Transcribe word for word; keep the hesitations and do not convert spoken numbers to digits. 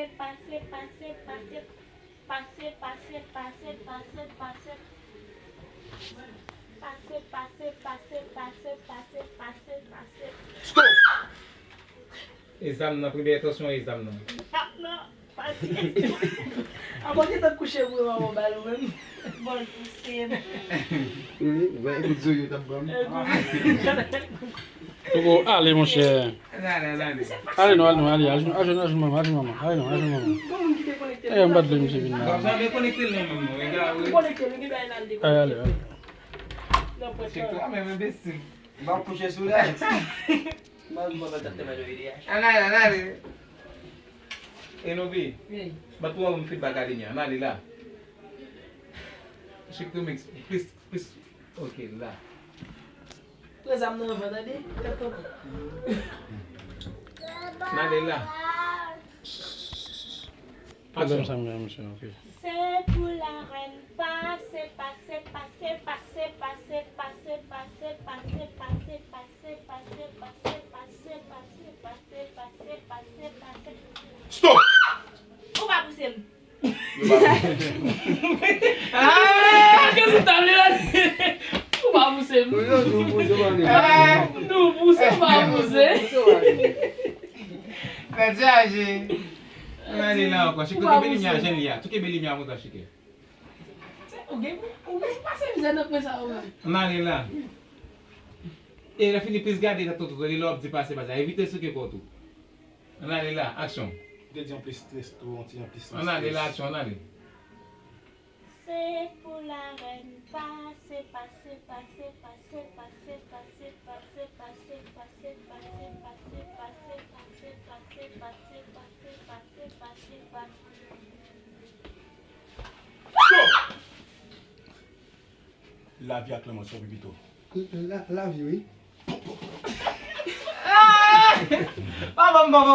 Pase, pase, pase, pase, pase, pase, pase, pase, pase, pase, pase, pase, pase, pase, pase. Stop! E zam nan, premye entansyon e zam nan. Tap nan, pase. Avan gentan kouche pou yo manman bal ou menm. Bon, l pouse m. Wi, wè, ekout zo yo t ap ban m. Poko ale, monchè. Ale, ale, ale. Ale non, ale non, ale, ale, ale, ale, manman, ale, manman, ale, non, ale, manman. Gon moun ki te konekte. E, m pa t vle misye vin la. Bon, sa vle konekte l non, manman, e gade, wi. Konekte l, li bay nan de. Ale, ale, ale. Nan pwèt la. Chèk twa, men, men, enbesil. M ap kouche sou la. Mal mwen pa tap te majorite a. Ann ale, ann ale. E nou bi. Wi. Bat pou mwen feedback a limyè. Ann ale la. Chèk remix. Plis, plis. Ok, la. Pran zam nan anvan, tande? Tèt tonton. Ann ale la. Pwoblèm sa m gen, mesye, ok. Se pou la rèn pase, pase, pase, pase, pase, pase, pase, pase, pase, pase, pase, pase, pase, pase, pase, pase, pase, pase, pase, pase. Stop! Ou pa pouse m. Yo pa pouse. Ah, ke sou tab li la. Ou pa pouse m. Yo, yo, nou pouse, nou. Ah, nou pouse, ou pa pouse. Tèt chaje. Ann ale la ankò. Chike, kenbe limyè a, jèn li a. Tou kenbe limyè a konsa, Chike. Ou gen, ou gen pase mizè nan kwen sa yo menm. Ann ale la. E lè fini, plis gade sa tonton li lè w ap di pase, pase. Evite souke kò w tou. Ann ale la, aksyon. Ou te di yon plis stres tou, yon ti yon plis stres. Ann ale la, aksyon, ann ale. Se pou la rèn pase, pase, pase, pase, pase, pase, pase, pase, pase, pase, pase, pase, pase, pase, pase, pase, pase, pase, pase, pase. Stop! Lavi ak lanmò, se w pi pito. La, lavi, wi. Ah! Papa m pa